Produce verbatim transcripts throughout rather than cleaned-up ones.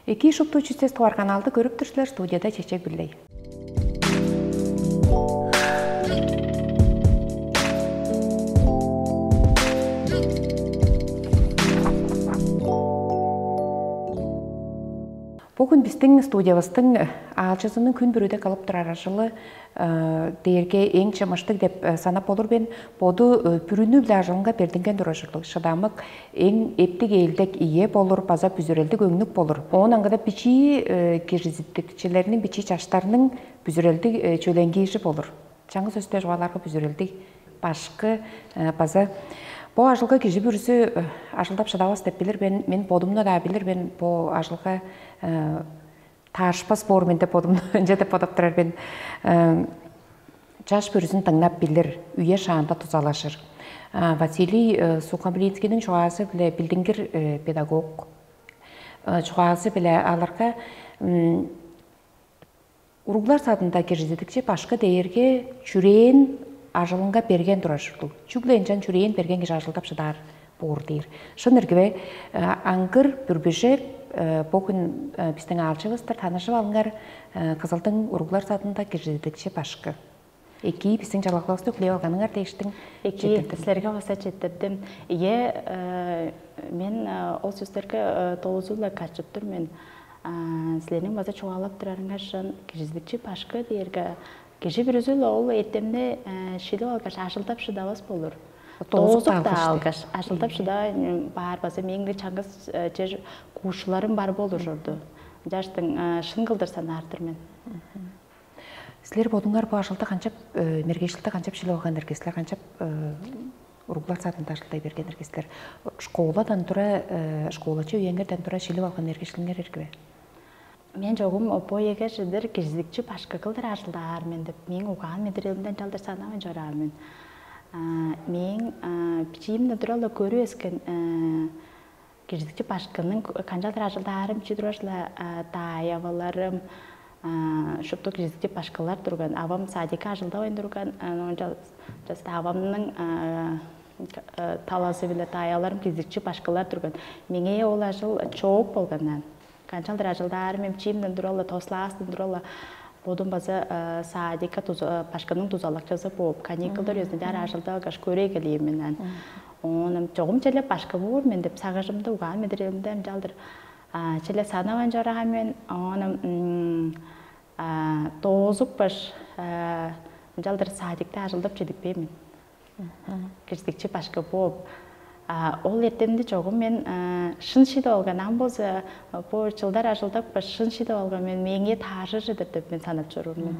Эки шупту чүстес туар каналды көрүп тур силер, студияда Чечек Билей. Бүгүн биздин студиябыздың аалчызының күн бүрүдө кылып турар ажылы дээрге эң чымыштыг деп санап болур мен. Боду бүрүнү-биле ажылынга бердинген турар ужурлуг шыдамык, эң эптиг ээлдек ие болур база бүзүрелдиг өңнүк болур. Оон аңгыда бичии киржизиттикчилерниң, бичии чаштарның бүзүрелдиг чөленгиижи болур. Чаңгыс өстө чугаалаарга бүзүрелдиг башкы база бо ажылга кижи бүрүзү ажылдап шыдавас деп билир мен. Мен бодумну-даа билир мен, бо ажылга таарышпас боор мен деп бодумну ынча деп бодап турар мен. Чаш бүрүзүн дыңнап билир, үе шаанда тузалашыр. Василий Сухомлинскийниң чугаазы-биле билдингир педагог чугаазы-биле аларга уруглар садында киржидикчи башкы дээрге чүрээн ажылынга берген турар ужурлуг. Чүгле ынчан чүрээн берген кижи ажылдап шыдаар боор дээр. Шын иргиве аңгыр бүрбүжек бо хүн биздин аалчывыстыр, танышып алыңар. Кызылдың уруглар садында киржидикчи башкы. Эки, биздин чалаглавысты хүлээп алганыңар дээштиң. Эки, силерге база четтирдим. Ие, мен ол сөстерге толузу-ла качып тур мен. Силерниң база чугаалап турарыңар шын. Киржидикчи башкы дээрге кижи бүрүзү-ла ол эртемни шилип алгаш, ажылдап шыдавас болур. Доозук алгаш, ажылдап шыдавайн баар база мээң чаңгыс чер куушуларым бар болур ужурду. Ынчаштың шын кылдыр санаар-дыр мен. Силер бодуңар бо ажылды канчап, мергежилди канчап шилип алган эрге силер, канчап уруглар садында ажылдай берген эрге силер? Школадан тура, школачы үеңерден тура шилип алган эргешлиңер эрге бе? Мен чогум бо эгер чедир киржидикчи башкы кылдыр ажылдаар мен деп мээң угаан медирелимден чалдыр санавайн чораан мен. Мээң бичиимден тура-ла көрүп өскен киржидикчи башкының канчалдыр ажылдаарым чү тураш-ла, даай аваларым, шупту киржидикчи башкылар турган. Авам садикке ажылдавайн турган, оон часта авамның талазы-биле даай аваларым киржидикчи башкылар турган. Меңээ ол ажыл чоок болгандан, канчалдыр ажылдаарым эм чиимден тура-ла, тослаастын тура-ла, бодум база садикка башкының дузалакчызы бооп, каникулдар үезинде ар ажылдап алгаш көрей келиим мен. Оон чогум челе башка боор мен деп сагыжымда угаан медиреримде ынчалдыр челе санавайн чораан мен. Оон доозупкаш ынчалдыр садикте ажылдап чедиппээн мен. Киржидикчи башка бооп, ол эртемди чогум мен шын шииде болган ам болза, бо чылдар ажылдапкаш шын шииде болган мен мээңээ тааржыр чыдыр деп мен санап чоруур мен.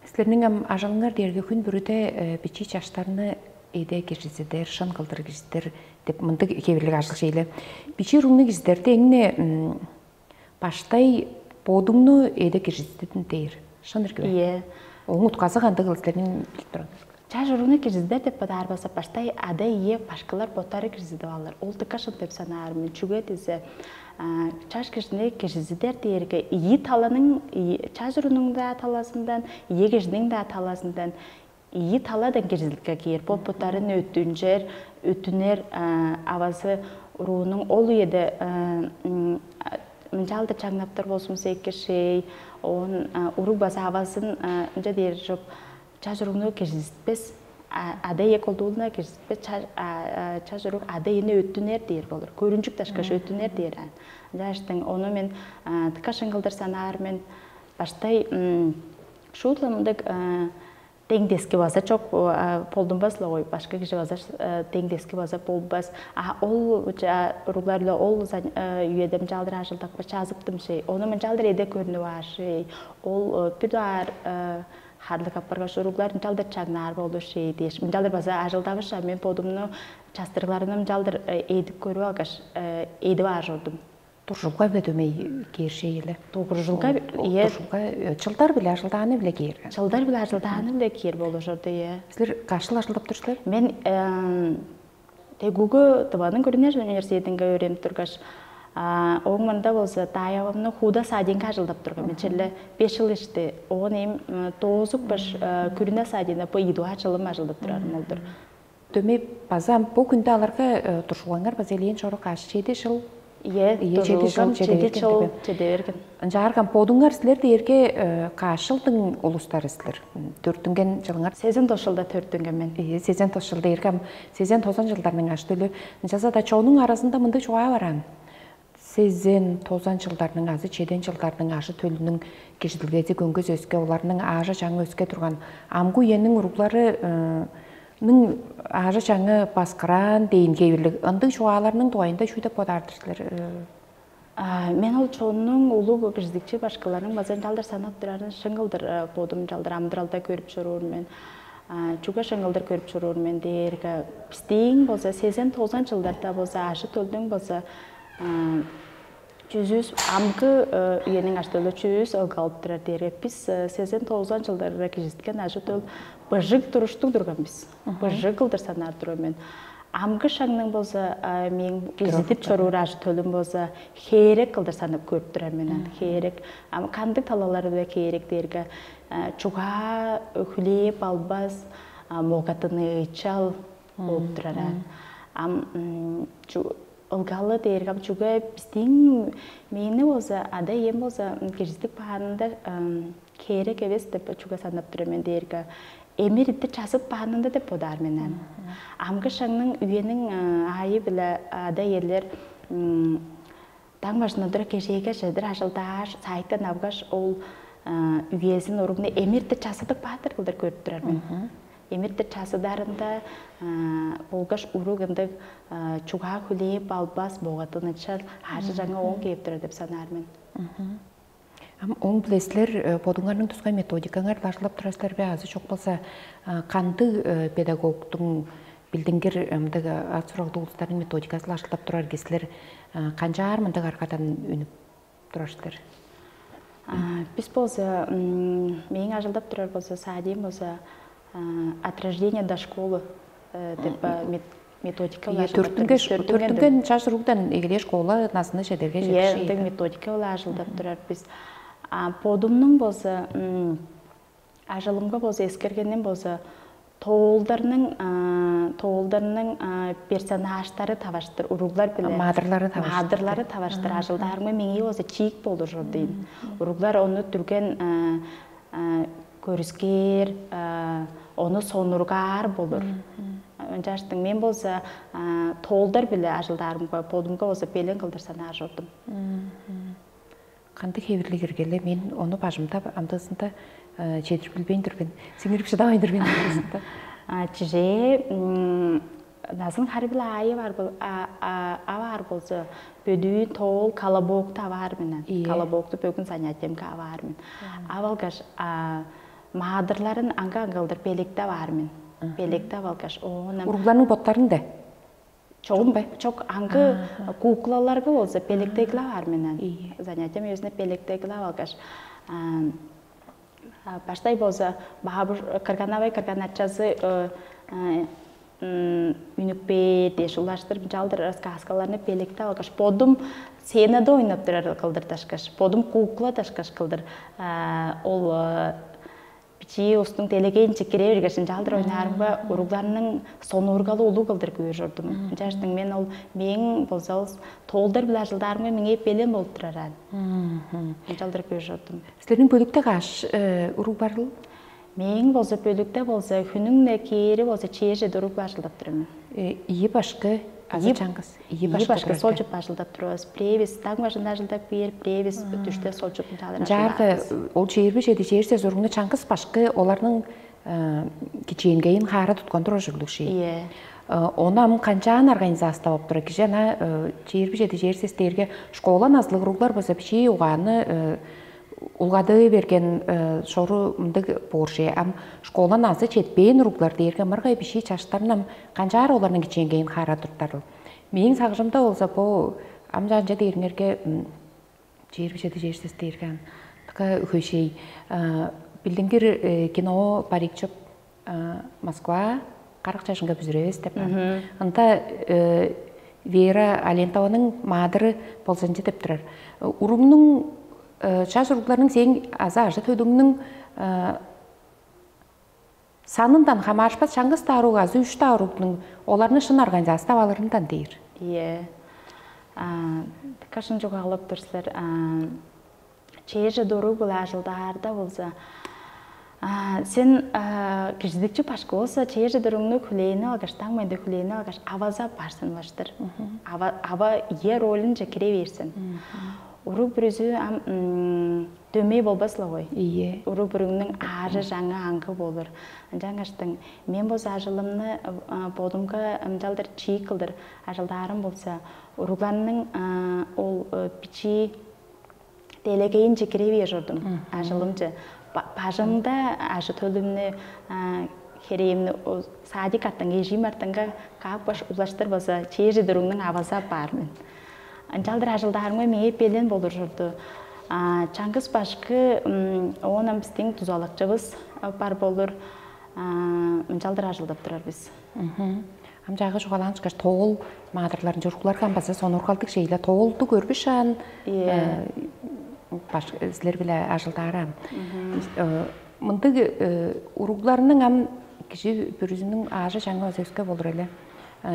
Силерниң ам ажылыңар дээрге хүн бүрүде бичии чаштарны эде киржизидер, шын кылдыр киржизидер деп мындыг хевирлиг ажыл шейле. Бичии уругну киржизидерде эңне баштай бодуңну эде киржизидин дээр. Шын ирги бе? Ие. Оң утказы кандыг кыл силерниң билип турарыңар? Чаш уругну киржизидер деп бодаар база баштай ада ие башкылар боттары киржизидип алыр. Ол дыка шын деп санаар мен. Чүге дизе чаш кижини киржизидер дээрге ийи таланың, чаш уругнуң-даа талазындан, ие кижиниң-даа талазындан ийи таладан кирзилге кээр. Бо буттарын өттүнчер, өттүнер авазы уруунуң ол үеде мынчаалдыр чаңнаптар болзумза эки шей, оон уруг база авазын ынча дээр чоп, чаш уругну кирзитпес, ада эек олдуулуна кирзитпес, чаш уруг ада эни өттүнер дээр болур. Көрүнчүк дашкаш өттүнер дээр аан. Ынчааштың ону мен дыка шыңгылдыр санаар мен. Баштай шуут-ла мындыг дең дески база чок болдунмас-ла гой, башка кижи база дең дески база болбас. А ол уруглар-ла ол үеде мынчаалдыр ажылдапкаш чазыптым шей. Ону мынчаалдыр эде көрнүп аар шей. Ол бир даар харлыг апаргаш уруглар мынчаалдыр чаңнаар болур шей дээш. Мынчаалдыр база ажылдавыш, а мен бодумну частырыгларымны мынчаалдыр эдип көрүп алгаш эдип аар чордум. Туржулга-биле дөмей кээр шей эле. Туржулга, ие. Туржулга чылдар-биле ажылдааны-биле кээр. Чылдар-биле ажылдааны-биле кээр болур чорду, ие. Силер каш чыл ажылдап тур силер? Мен тегугу Тываның күрүнер университетинге өөренип тургаш, ооң мында болза даайавамны хууда садиинге ажылдап турган мен черле беш чыл ишти. Оон эм доозупкаш күрүнә садиина бо идуа чылым ажылдап турарым ол-дур. Дөмей база ам бо хүндө аларга туржулгаңар база элээн чорук аш чеди чыл Ийе, ийе, чеди дужулгам чыл чеде чеди берген чыл деп. Чеде берген. Ынчаарган бодуңар силер дээрге каш чылдың улустары силер? Төрүттүнген жылыңар? Сезен тос чылда төрүттүнген мен. Ийе, сезен тос чыл дээрге ам сезен тозан жылдарның ажы төлү. Ынчалза-даа чонуң аразында мындыг чугаа бараан. Сезен тозан жылдарның азы чеден жылдарның ажы төлүнүң кижидилгези көңгөс өске, оларның аажы чаңы өске турган амгы үениң уруглары ның аажы чаңы баскыраан дээн хевирлиг ындыг чугааларның дугайында чүү деп бодаар-дыр силер? Мен ол чоннуң улуг кирзикчи башкыларның база ынчалдыр санап турарын шыңгылдыр бодум ынчалдыр амыдыралда көрүп чоруур мен. Чүге шыңгылдыр көрүп чоруур мен дээрге, бистиң болза сезен тозан жылдарда болза ажы төлдүң болза чүзүс амгы үениң ажы төлү чүзүс ылгалып турар дээрге, бис сезен тозан жылдарда кижиткен ажы төл быжыг туруштуг турган бис. Быжыг кылдыр санаар турар мен. Амгы шаңның болза мээң кижидип чоруур ажы төлүм болза хээрек кылдыр санап көрүп турар мен аны. Хээрек. Ам кандыг талалары-биле хээрек дээрге, чугаа хүлээп албас, могатыныычал болуп турар. Ам ылгалы дээрге ам чүге бистиң мээни болза ада ием болза кижизидип каанында хээрек эвес деп чүге санап тур мен дээрге, эмир итти чазыт баанында деп бодаар мен аны. Амгы шаңның үениң аайы биле ада иелер даң бажында тура кежээге чедир ажылдааш, сайтан авгаш ол үезин уругну эмирти чазыдып баатыр кылдыр көрүп турар мен. Эмирти чазыдарында болгаш уруг ындыг чугаа хүлээп албас, богатынычар ажы жаңа оң кээп турар деп санаар мен. Ам оң биле силер бодуңарның тускай методикаңар ажылдап турар силер бе, азы чок болза кандыг педагогтуң билдингир ымдык ат сурагдыг улустарның методикасы ажылдап турар кисилер канчаар мындык аргадан үнүп турар силер? Бис болза мээң ажылдап турар болза садиим болза от рождения до школы деп методика. Төрүттүнген төрүттүнген чаш уругдан эгелээш школа назыны чедерге жетиши. Ындыг методика ол ажылдап турар бис. Бодумнуң болза ажылымга болза эскергеним болза тоолдарның тоолдарның персонажтары таваштыр уруглар биле маадырлары маадырлары таваштыр ажылдаарымга меңээ болза чиик болур дейм. Уруглар ону дүрген көрүскээр, ону сонургаар болур. Ынчаштың мен болза тоолдар биле ажылдаарымга бодумга болза белен кылдыр санаар чордум. Кандыг хевирлиг эргеле мен ону бажымда амдыызында чедирип билбейн тур мен. Сиңирип шыдавайн тур мен амдыызында. Чижээ назын хары биле аайы бар аваар болза бөдүүн тоол колобокту аваар мен. Колобокту бөгүн занятиемге аваар мен. Ап алгаш маадырларын аңга аңгалдыр белекти аваар мен. Белекти ап алгаш оон уругларның боттарын да чогум бе? Чок, аңгы куклаларга болза белектегилап аар менен. Занятием өзүнө белектегилап алгаш баштай болза бабуш кырганабай кырганачазы үнүкпээ дээш улаштырып ынчалдыр сказкаларны белектеп алгаш бодум сценада ойноп турар кылдыр дашкаш бодум кукла дашкаш кылдыр ол бичии устуң делегейинче кире бергеш ынчалдыр ойнаарымга уругларның сонуургалы улуг кылдыр көөр чордум. Ынчаштың мен ол мээң болза ол тоолдар биле ажылдаарымга меңээ белен болуп турар аан. Ынчалдыр көөр чордум. Силерниң бөлүкте каш уруг барыл? Мээң болза бөлүкте болза хүнүң-не кээри болза чээрже дуруп ажылдап тур мен. Ийи башкы азы чаңгыс? Ийи башкы солчуп ажылдап турабыз. Бирээбис даң бажында ажылдап бээр, бирээбис дүште солчуп ынчаалар. Жаарда ол чээрби чеди чээрсе зургуну чаңгыс башкы оларның кичээнгейин хаара туткан турар ужурлуг ши. Ийе. Ону ам канчаан организастап тура кижи ана чээрби чеди чээрсес дээрге школа назылыг уруглар база бичии угааны улгадыы берген шору мындыг боорже ам школа назы четпээн уруглар дээрге мыргай бишии чаштарнам канчаар оларның кичээнгейин хаара туруптарыл. Мээң сагыжымда болза бо ам чанча дээриңерге чээрби чеди чээрсес дээрге ам така хөшей билдингир кино барикчып Москва карак чажынга бүзүревес деп ам. Ында Вера Алентованың маадыры болзанчы деп турар. Уругнуң чаш уругларның сээң азы ажы төлүңнүң санындан хамаарышпас чаңгыс даа уруг азы үш даа уругнуң оларны шын организастап алырындан дээр. Ийе. А, кашын чугаалап тур силер. А, чээже доруг-биле ажылдаарда болза, а, сен а, кижидикчи башкы болза, чээже доругну хүлээни алгаш, таң менде хүлээни алгаш, аваза барсын баштыр. Ава ава ие ролинче кире берсин. Уруг бүрүзү ам м, дөмей болбас-ла гой. Ийе. Уруг бүрүңнүң аажы жаңы аңгы болур. Ынчангаштың мен болза ажылымны а, бодумга ынчалдыр чиик кылдыр ажылдаарым болза, уругларның а, ол э, бичии делегейинче кире бээр чордум. Ажылымче. Ба- Бажымда ажы төлүмнү а, херээмни о, садик артынга, эжим артынга каапкаш улаштыр база чээже дуруңнуң аваза баар мен. Ынчалдыр ажылдаарымга мээ белен болур чорду. А, чаңгыс башкы м, оон ам биздин дузалакчыбыз а, бар болур. А, ынчалдыр ажылдап турар биз. Ам чаагы чугаалаан ышкаш тоол маадырларын чуругларга ам база сонургалдыг шейле тоолду көрбүшаан Иә. Баш силер биле ажылдаарам. Мындыг уругларның ам кижи бүрүзүнүң аажы жаңы өске болур эле.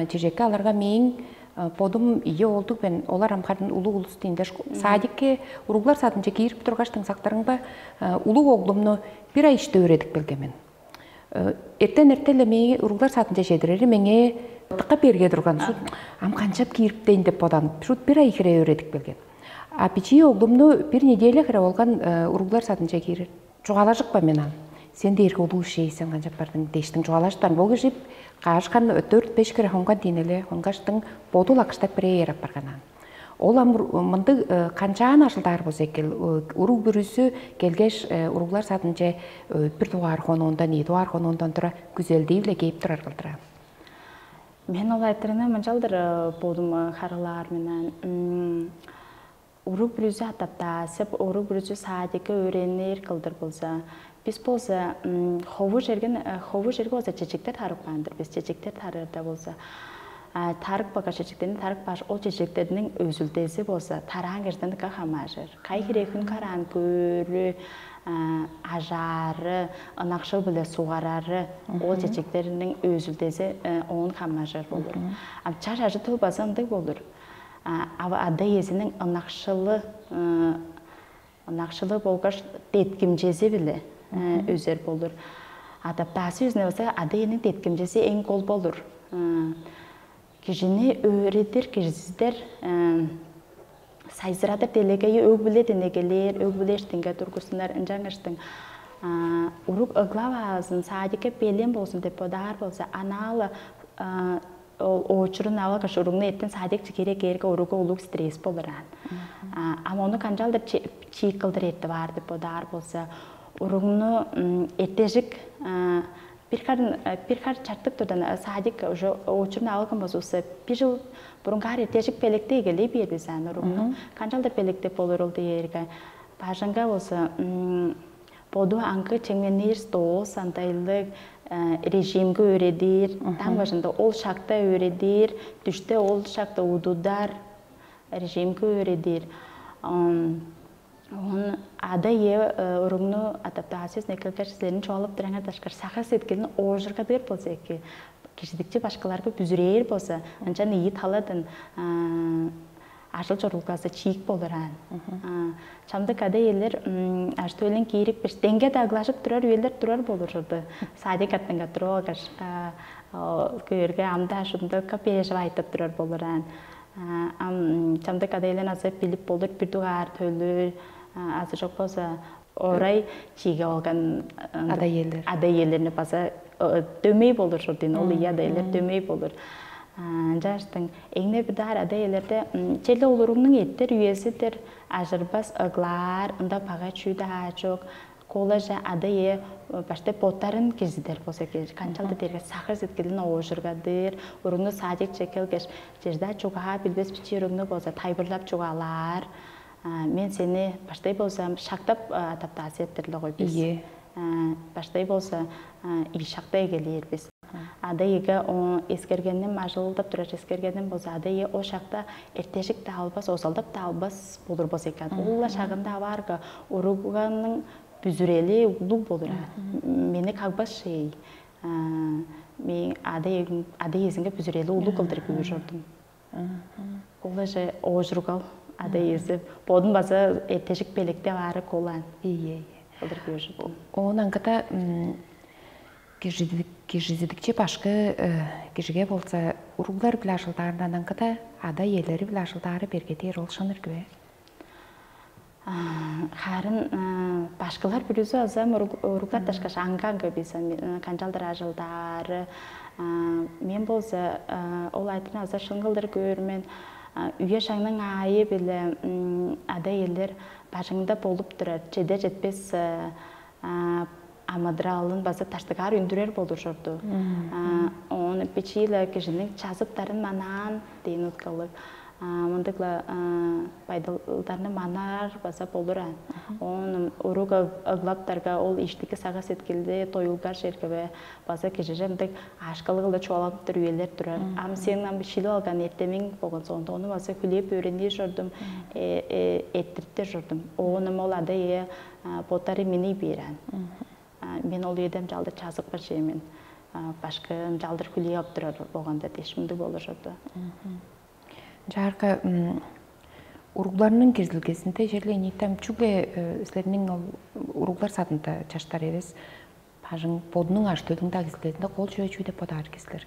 Чижекке аларга мээң бодум ийи оолдуг мен, олар ам харын улуг улус дейин дээш, садикке уруглар садынче киирип тургаш, тыңсактарымга улуг оглумну бир ай иште өөредип келген мен. Эртен эртеле мээң уруглар садынче чедирери меңээ дыка берге турган. Шут ам канчап киириптейн деп боданып, шут бир ай хире өөредип келген. А бичии оглумну бир неделя хире болган уруглар садынче киирер. Чугаалажыпкан мен ам. Сен дээрге улуу шей, сен канчап бардың дээштиң чугаалажыптан. Бо кижи каашкан дөрт-беш хире хонган диин эле, хонгаштың боду лакыштап бирээр апарган ам. Ол ам мындыг канчаан ажылдаар болза экил, уруг бүрүзү келгеш, уруглар садынче бир дугаар хонуундан, ийи дугаар хонуундан тура күзелдии-биле кээп турар кылдыр ам. Мен ол айтырыны мынчалдыр бодум харылаар менен, уруг бүрүзү адаптация, уруг бүрүзү садикке өөренир кылдыр болза, бис болза хову жерген хову жерге болза чечектер тарып каан-дыр бис. Чечектер тарыырда болза, тарык багаш чечектерни тарык багаш, ол чечектерниң өзүлдези болза тараан кижиден дыка хамаажыр. Кай хире хүн караан көөрү, ажаары, ынакшыл биле сугарары, ол чечектерниң өзүлдези оон хамаажыр болур. Ам чаш ажы тыл база ындыг болур. Ава ада иезиниң ынакшылы ынакшылы болгаш деткимчези биле өзер болур. Адаптация өзүнө болза ада иениң деткимчези эң кол болур. Кижини өөредир, киржиздер, сайзырадыр делегейи өг-бүле денегелээр, өг-бүле эштинге тургузунар. Ынчангаштың уруг ыглаваазын садикке белен болзун деп бодаар болза, анаалы ол оочурун алгаш уругну эртен садикче кире кээрге уругга улуг стресс болур аан. А, ам ону канчалдыр чи- чиик кылдыр эртип аар деп бодаар болза, уругну м, эртежик а, бир харын э, бир хар чартык турдан э, садик уже оочурун алган болза, бир жыл бурунгаар эртежик белекте эгелей бээр бис аан уругну. Канчалдыр белектеп болур ол дээрге, бажыңга болза м, боду аңгы чемненир, стол сандайлыг, э, режимге өөредир, таң бажында ол шакта өөредир, дүште ол шакта удудар, режимге өөредир. Ам, Он ада ие э, уругну адаптациясын эккелгеш силерин чугаалап тураңар дашкар сахар сеткилин оожургадыр болза эки, кижидикчи башкаларга бүзүрээр болза, ынчан ийи таладан а, ажыл чорулгазы чиик болур аан. А, Чамдык ада иелер ажы төлүн киирипкеш деңге даглажып турар үелер турар болур чорду. Садик артынга туруп алгаш көөрге амда шудунда переживайтып турар болур аан. Ам чамдык ада иелер азы билип болур бир дугаар төлү азы жок болза орай чииге болган Ада иелер. Ада иелерни база дөмей болур шордуйн ол ийи ада иелер дөмей болур. Ынчаштың эңне бир даар ада иелерде черле улуруңнуң эттер үезидир, ажырбас ыглаар, ында бага чүү даа чок. Колаже ада ие баштай боттарын кирзидер болза киржик канчалды дээрге сахар сеткилин оожургадыр, уругну садикче келгеш, чердаа чугаа билбес бичии уругну болза тайбырлап чугаалаар. Мен сени баштай болза шактап адаптация эттирле кой бис. Ие. Баштай болза ий шакта эгелээр бис. Ада иеге эскергеним, ажылдап турар эскергеним болза ада ие ол шакта эртежик да албас, озалдап да албас болур болза экен. Улла шагында аваарга уругунуң бүзүрели улуг болур. Мени кагбас шей. Мен ада иезинге бүзүрели улуг кылдыр күүр чордум. Ол эже оожуругал ада иези бодун база эртежик белектеп аары колаан. Ийе, ийе. Кылдыр көрүшүп. Оон аңгыда кижизидикчи башкы кижиге болза уруглар биле ажылдаарындан аңгыда ада иелери биле ажылдаары берге дээр ол шын ирги бе? Харын башкылар бүрүзү азам уруглар дашкаш аңга-аңга бис канчалдыр ажылдаары. Мен болза ол айтырны аза шын кылдыр көөр мен. Үе шаңның аайы биле ада иелер бажыңда болуп турар, чеде четпес амыдыралын база таштыгаар үндүрер болур чорду. Оон бичии-ле кижиниң чазыптарын манаан дээн уткалыг мындыгла байдалдарны манаар база болур аан. Оон уруг ыглаптарга ол иштики сага сеткилди доюлгар чергеве база кижиже мындыг аашкылыгылда чугааланыптыр үелер турар. Ам сен ам шилип алган эртемиң болгон соонда ону база хүлээп өөренир чордум, эртириптер чордум. Оон ам ол ада ие боттары миний бээр аан. Мен ол үеде ынчалдыр чазык бажыймын. Башкы ынчалдыр хүлээп турар болганда дээш мындыг болур чорду. Чаарга уругларның кирзилгезинде черле ниитем чүгле силерниң ол уруглар садында чаштар эвес, бажың бодунуң ажы-төлүнүң дагы кирзилгезинде кол чүве чүү деп бодаар кисилер?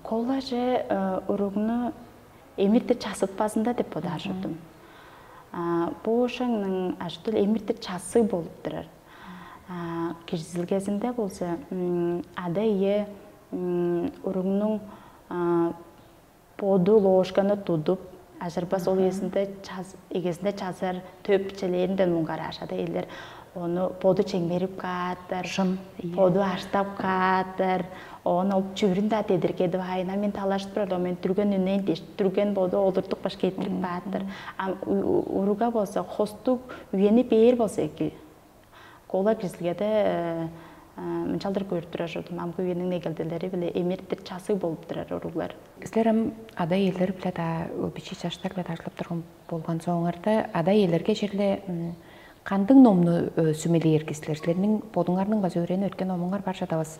Колаже уругну эмирти часытпазында деп бодаар чордум. Бу ошаңның ажы-төл эмирти часы болуп турар. Кирзилгезинде болза ада ие уругнуң боду ложканы тудуп, ажырбас ол эгезинде час эгезинде чазар төп челээринден муңгараашада элдер ону боду чеңмерип кааттар. Шын. Боду аштап кааттар. Оон ол чүвүрүн-даа дедиргедип аайына мен талашып турар мен түрген үнээн дээш түрген боду олуртук башка эртирип бааттыр. Ам уруга болза хостуг үени бээр болза эки. Кола кирзилгеде мынчалдыр көрүп турар чордум. Амгы үениң негелделери биле эмиртир чазыг болуп турар уруглар. Силер ам ада-иелер биле-даа, бичии чаштар биле дажылап турган болган соңарда ада-иелерге черле кандыг номну сүмелээрги силер? Силерниң бодуңарның база өөренип өткен номуңар бар чадавас.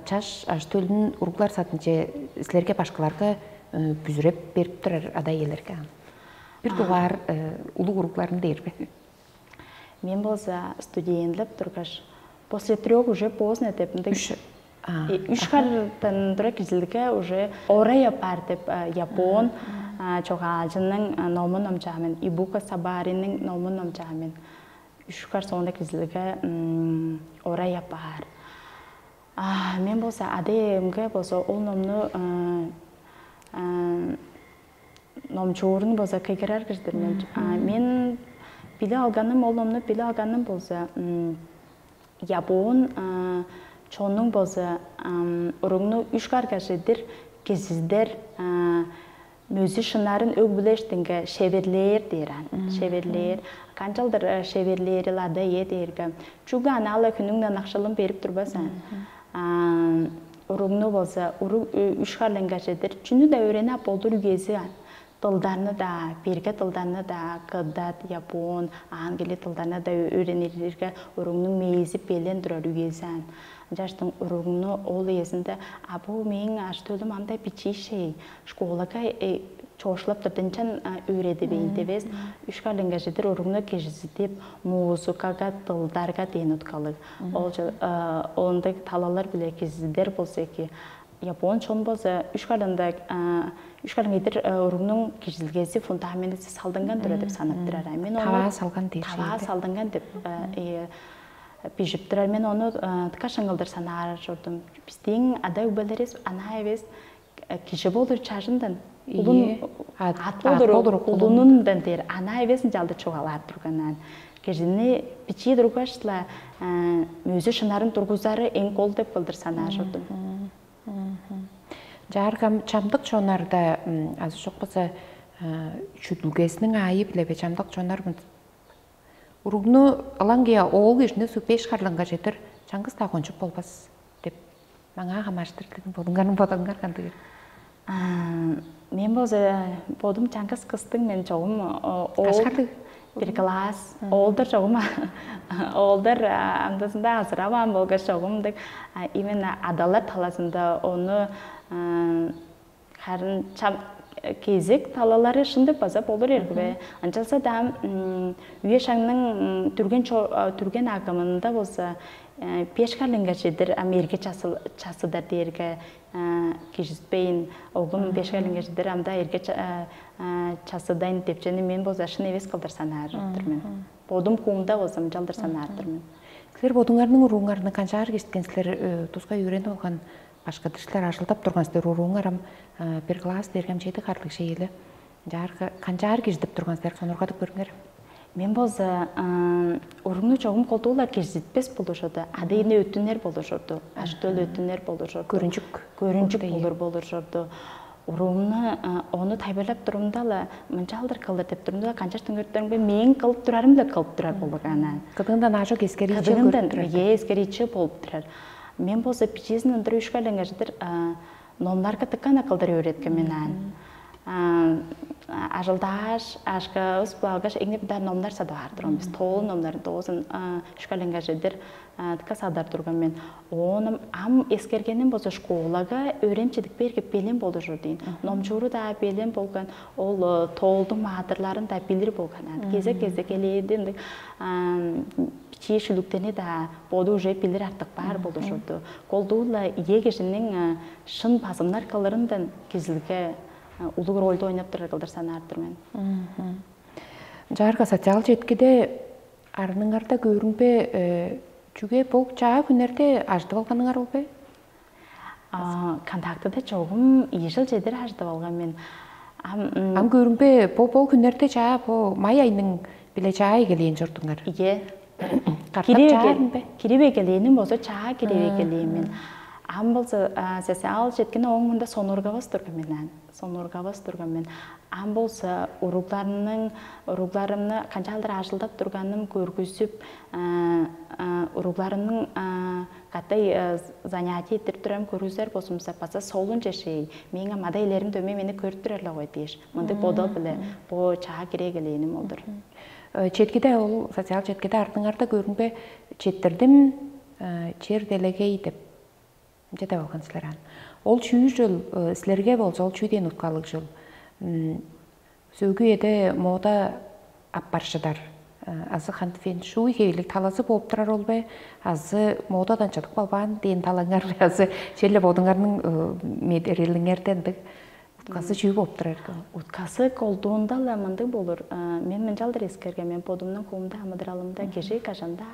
Чаш ажы-төлүн уруглар садынче силерге башкаларга бүзүреп берип турар ада-иелерге. Бир дугаар улуг уругларын дээр бе? Мен болза студентлеп тургаш, после трех уже поздно деп мындай үш үш харлыктан тура кижилге уже орай апаар деп япон чогаалчының номун номчаамын, Ибука Сабариниң номун номчаамын. Үш хар соонда кижилге орай апаар. Мен болза ада эмге болза ол номну номчуурун болза кыйгырар кижидир мен. Мен билип алганым, ол номну билип алганым болза, ябоон чоннуң болза уругну үш карга чедир кизиздер мөзү шынарын өг-бүлештинге шеверлээр дээр ан. Шеверлээр. Канчалдыр шеверлээрил ада ээ дээрге, чүгле анаала хүнүңден акшылын берип турбас ан. Уругну болза уруг үш харлынга чедир чүнү-даа өөренип болдур үези ан. Дылдарны-даа, берге дылдарны-даа, кыдат, япон, ангели дылдарны-даа өөренирге уругнуң мээзи белен турар үези ан. Ынчаштың уругну ол үезинде а бу мээң ажы-төлүм андай бичиишей, школага чоошулап турду, ынчан өөредивейн дивес. Үш харлынга чедир уругну кижизидип, музыкага, дылдарга дээн уткалыг. Ол ындыг талалар биле кижизидер болза эки. Япон чон болза үш харлында үш харлын идир уругнуң кижизилгези, фундаментизи салдынган турар деп санап турар. Мен ону Таваа салган дээр таваа шейлде. Салдынган деп бижип турар. Мен ону дыка шыңгылдыр санаар чордум. Биздиң ада өгбелерибиз анаа эвес кижи болур чажындан улун Ийе. Ат- ат болур ат болур, улунундан дээр анаа эвес ынчалды чугаалаар турганан. Кижини бичии тургаш-ла мөзү шынарын тургузары эң кол деп кылдыр санаар чордум. Жааргам чамдык чоннарда азы чок болза чүдүлгезиниң аайы биле бе чамдык чоннар мын- Уругну ылаңгыя оол кижини суг беш харланга чедир чаңгыс-даа кончуп болбас деп. Маңаа хамааштыр дедим, бодуңарның бодуңар кандыг? Мен болза бодум чаңгыс кыстың мен чогум оол Кашкарлыг. Бир класс оолдар чогум оолдар амдызында азырабаан болгаш чогум дег именно адалар талазында ону харын чам Кезек талалары шынды база болур эргиве. Ынчалза-даа үе шагның дүрген дүрген агымында болза, беш калыңга чедир ам эрге часыдар дээрге кижизитпейн, огум беш калыңга чедир амда эрге часыдайн депчени мен болза шын эвес кылдыр санаар-дыр мен. Бодум куумда болза мынчалдыр санаар-дыр мен. Силер бодуңарның урууңарны канчаар кишткен силер? Тускай үйренип алган башкыдыштар ажылдап турган силер, урууңар ам бир класс дээрге ам чеди харлыг шеели. Канчаар кижидип турган силер, сонургадып көрүңер. Мен болза уругну чогум колдуула кижитпес болушурду, ада эне өттүнер болушурду, ажы-төл өттүнер болушурду. Көрүнчүк. Көрүнчүк болур болушурду. Уруумну ону тайбырлап турумда-ла, мынчалдыр кылдыр деп турумда-ла, канчаштың көрүптөрүмге мээң кылып турарым-ла кылып турар болган аан. Кыдыындан ажок эскеричи Кыдыындан көрүп турар. Ие эскеричи болуп турар. Мен болза бичиизин ындыр үшкелеңежидир номнарга тыккана кылдыр өөреткен мен аан. Ажылдааш, ашкавыс булалгаш, эңне бир номнар садып аар турган бис. Тоолу номнарын доозун үшкелеңежидир тыка садар турган мен. Оон ам эскергеним болза школага өөренчидик берге белен болужур дейн. Номчууру-даа белен болган, ол тоолдуң маадырларын-даа билир болган. Кезек-кезек элээди ындыг чии шүлүктени-даа боду уже билир артык баар болужурду. Колдуу-ла ие кижиниң шын базымнар кылырындан кизилге улуг рольду ойноп турар кылдыр санаар-дыр мен. Чаарга социал четкиде арныңарда көрүңбе, чүге бо чаа хүннерде ажыдып алганыңар ол бе? Контактыда чогум ийи жыл чедир ажыдып алган мен. Ам көрүңбе, бо бо хүннерде чаа бо май айының биле чаа эгелээн чордуңар. Ие. Катап чаарын бе? Кирип эгелээним болза чаа кирип эгелээн мен. Ам болза социал четкини оң мында сонургавас турган мен аан. Сонургавас турган мен. Ам болза уругларымның уругларымны канчаалдыр ажылдап турганым көргүзүп, уругларымның катай занятие этирип турарым көргүзер болзумза, база солун чешей. Мээң ам ада-иелерим дөмей мени көрүп турар-ла гой дээш. Мындыг бодал-биле бо чаа кире эгелээним ол-дур. Четкиде ол социал четкиде артыңарда көрүнбе четтирдим чер делегей деп. Ынча деп алган силер аан. Ол чүү чүл силерге болза, ол чүү дээн уткалыг чүл? Сөөгү эде мода аппарчыдар азы хандфен шууй хевирлиг талазы бооп турар ол бе? Азы модадан чыдып калбаан дээн талаңар бе? Азы черле бодуңарның медерелиңерде ындыг уткасы чүү бооп турар экен? Уткасы колдуунда-ла мындыг болур. Мен мынчалдыр эскерген, мен бодумнуң хуумда амыдыралымда кижи кажанда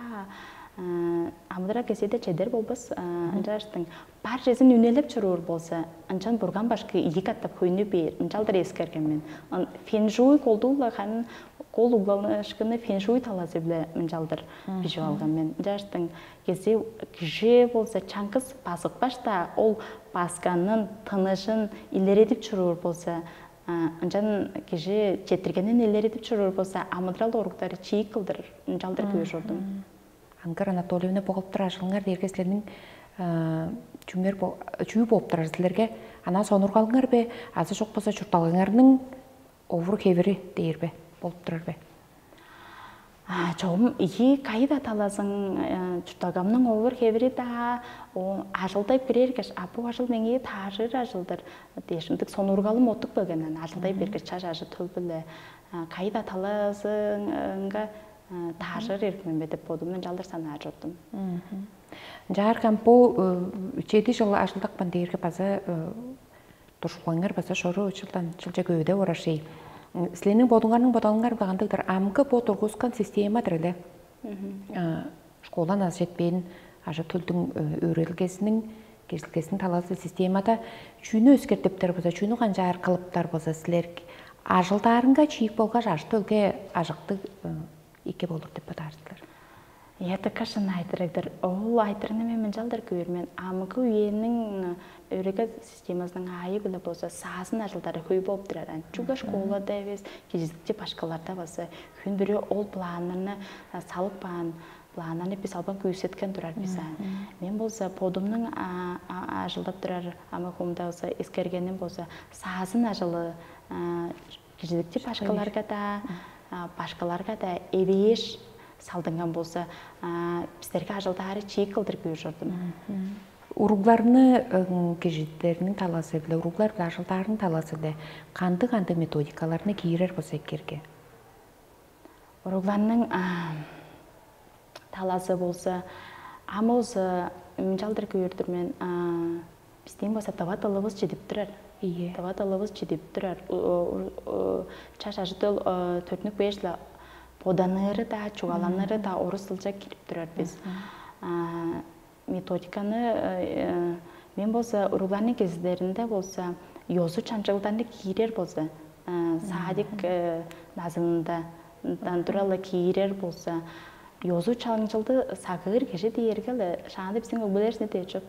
амыдырал кезээде чедер болбас. Ынчааштың бар чезин үнелеп чоруур болза, ынчан бурган башкы ийи катап хөйнү бээр, ынчалдыр эскерген мен. Фенжуй колдуула харын кол углалышкыны фенжуй талазы-биле мынчалдыр бижип алган мен. Ынчааштың кези кижи болза чаңгыс базыкпаш-даа, ол басканын, тыныжын илередип чоруур болза, ынчан кижи четтиргенин илередип чоруур болза, амыдырал оруктары чиик кылдыр ынчалдыр күүр чордум. Аңгыр Анатольевна, бо кылыптыр ажылыңар дээрге силерниң чүңер чүү бооп турар силерге? Ана сонургалыңар бе, азы чок болза чуртталгаңарның овур хевири дээр бе, болуп турар бе? Чогум ийи кайда талазың чуртталгамның овур хевири-даа, ажылдай бирээргеш, а бу ажыл меңээ тааржыр ажылдыр дээш, ындыг сонургалым оттук бергеннен ажылдай бергеш чаш ажы төл-биле кайда талазыңга тааржыр эргимембе деп бодумну ынчалдыр санаар чордум. Ынчаарган бу чеди жыл ажылдакпын дээрге база дуршулгаңар база шору чылдан чылча көвүдеп орар шей. Силерниң бодуңарның бодалыңар кандыгдыр? Амгы бо тургускан системадыр эле. Школан аз жетпээн ажы төлдүң өөрелгезиниң кирилгезиниң талазы системада чүүнү өскертиптер болза, чүүнү канчаар кылыптар болза, силер ажылдаарынга чиик болгаш ажы төлге ажыктыг эки болур деп бодаар силер? Я, така шын айтырыгдыр. Ол айтырыгны мен мынчалдыр көөр мен. Амгы үениң өрегел системасының аайы-биле болза саазын ажылдары хөй болуп турар. Чүгле школада эвес, кижизидикчи башкаларда база хүн бүрү ол планнарны салып каан, планнарны бис албан күүсеткен турар бис аан. Мен болза бодумнуң ажылдап турар амы хуумда болза эскергеним болза саазын ажылы кижизидикчи башкаларга-даа, башкаларга-даа эвээш салдынган болза, бистерге ажылдаары чиик кылдыр күүр чордум. Уругларны кижидерниң талазы-биле, уруглар-биле ажылдаарның талазы-биле кандыг-кандыг методикаларны киирер болза эккерге? Уругларның талазы болза, ам болза, ынчалдыр көөр-дүр мен, бистиң болза дыва дылывыс чидип турар. Ийе. Дыва дылывыс чидип турар. Чаш ажы-төл төрүнүк бээш-ле боданыры-даа, чугааланыры-даа орус дылча кирип турар бис. Методиканы мен болза уругларның кезиилеринде болза ёзу чаңчылдарны киирер болза, садик назынындан туралы киирер болза, ёзу чаңчылды сагыыр кижи дээрге-ле шаанда биздин өгбелеривис не дээр чоп,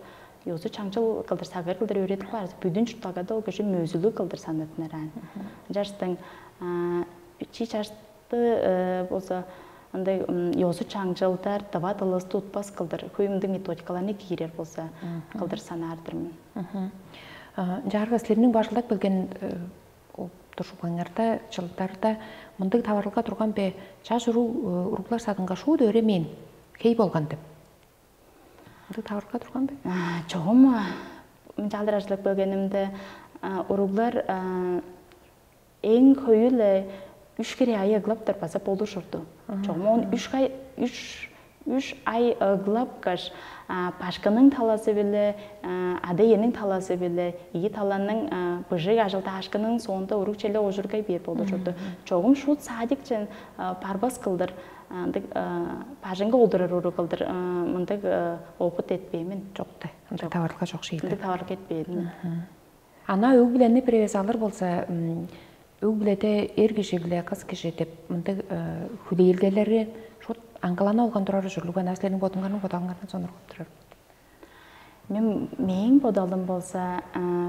ёзу чаңчыл кылдыр сагыыр кылдыр өөредип каар, бүдүн чуртталгада ол кижи мөзүлүг кылдыр санаттынар аан. Ынчаарстың чи чаш болза андай ёзу чаңчылдар дыва дылывысты утпас кылдыр хөй мындыг методикаларны киирер болза кылдыр санаар-дыр мен. Ынчаарга силерниң бажылдап келген туржулгаңарда, чылдарда мындыг таварылга турган бе? Чаш уруг уруглар садынга шуут өөремээн хей болган деп. Мындыг таварылга турган бе? Чогум мынчалдыр ажылдап келгенимде, уруглар эң хөйү-ле үш хире ай ыглаптар база болур ужурлуг. Чогум оон үш ай үш үш ай ыглапкаш, башкының талазы-биле, ада-иениң талазы-биле, ийи таланың быжыг ажылдаашкынының соонда уруг черле ожургай бээр болур ужурлуг. Чогум шуут садикчен барбас кылдыр ындыг бажыңга олдурар уруг кылдыр мындыг опыт этпээн мен. Чок да. Ындыг таварылга чок шиилер. Ындыг таварылга этпээн мен. Ана өг-бүлени бир эвес алыр болза, өг-бүледе эр кижи биле кыс кижи деп мындыг хүлээлгелери шуут аңгылана болган турар ужурлуг, ана силерниң бодуңарның бодалыңардан сонургап турар. Мен мээң бодалым болза,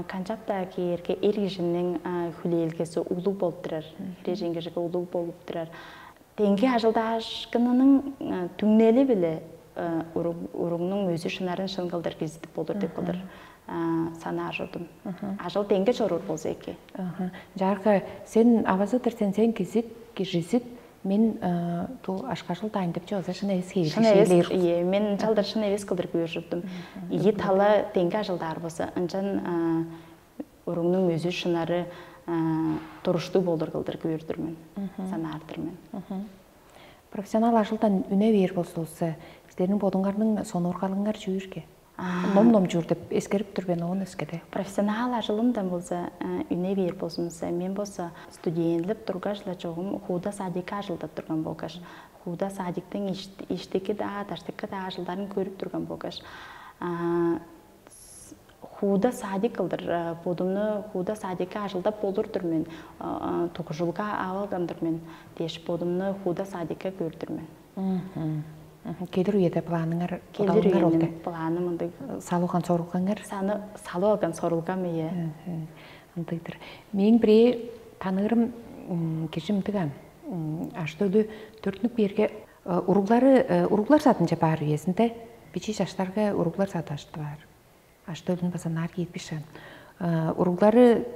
канчап-даа кээрге эр кижиниң хүлээлгези улуг болуп турар. Херээжен кижиге улуг болуп турар. Деңге ажылдаашкынының түңнели-биле уругнуң өзү шынарын шын кылдыр кизидип болур деп кылдыр санаар ужурдум. Ажыл деңге чоруур болза эки. Ынчаарга сен авазы-дыр сен, сен кизип, кижизип, мен ту ашкажыл даайн деп чүве база шын эвес хевирлиг шиилээр. Ие, мен ынчалдыр шын эвес кылдыр көөр ужурдум. Ийи тала деңге ажылдаар болза, ынчан уругнуң өзү шынары туруштуг болур кылдыр көөр-дүр мен, санаар-дыр мен. Профессионал ажылдан үне бээр болзувусса, силерниң бодуңарның сонуургалыңар чүүрге? Ном-ном чуур деп эскерип тур мен, оон өскеде. Профессионал ажылымдан болза үне бээр болзумза, мен болза студентлеп тургаш-ла чогум хууда садикке ажылдап турган болгаш, хууда садиктиң иштики-даа, даштыкы-даа ажылдарын көрүп турган болгаш, хууда садик кылдыр бодумну хууда садикке ажылдап болур-дур мен, тугужулга ап алган-дыр мен дээш бодумну хууда садикке көрдүр мен. Келир үеде планыңар, келир бодалыңар ол үениң де планы мындыг. Салып алган сорулгаңар. Саны салып алган сорулгам ие. Ындыгдыр. Мээң бирээ таныырым кижи мындыган, аштөлү төрүттүнүп кээрге, уруглары уруглар садынче баар үезинде бичии чаштарга уруглар сады аштылаар. Аштөлүн база наар киирбишаан. Уруглары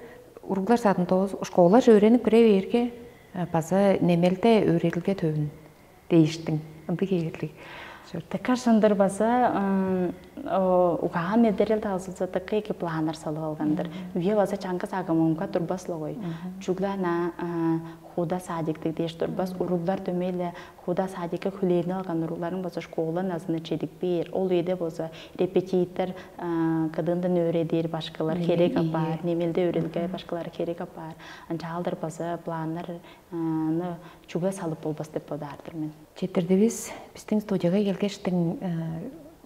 уруглар садында школаже өөренип кире бээрге, база немелде өөредилге төвүн дээштиң. Ындыг хевирлиг. Дыка шындыр база угаан медерел таазылза дыка эки планнар салып алган-дыр. Үе база чаңгыс агымымга турбас-ла гой. Чүгле ана хууда садиктиг дээш турбас, уруглар дөмей-ле хууда садикке хүлээнип алган уругларың база школа назыны чедип бээр. Ол үеде база репетитор кыдыындан өөредир башкылар херек апаар, немелде өөредилге башкылары херек апаар. Ынчаалдыр база планнар аны чүге салып болбас деп бодаар-дыр мен. Четирдивис биздин студияга келгештиң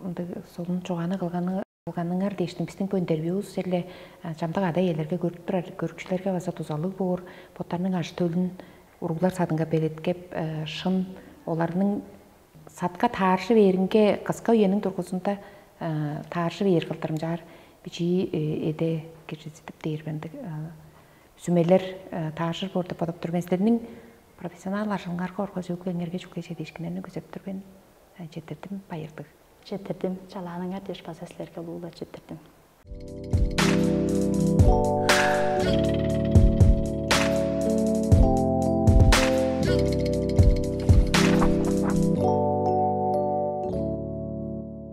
ындыг солун чугааны кылганы кылганыңар дээштиң биздин бу интервьюбуз черле чамдык ада-иелерге көрүп турар көрүкчүлерге база дузалыг боор, боттарының аш төлүн уруглар садынга белеткеп, шын оларның садка тааржы бээринге кыска үениң тургузунда тааржы бээр кылдырымчаар бичии эде киржизидип дээр бендик сүмелер тааржыр боор деп бодоп тур мен. Силерниң профессионал ажылыңарга оргозу өглеңерге чүгле чедиишкиннерни күзеп тур мен. Четирдим, байырдыг. Четирдим, чалааныңар дээш база силерге улуу-ла четирдим.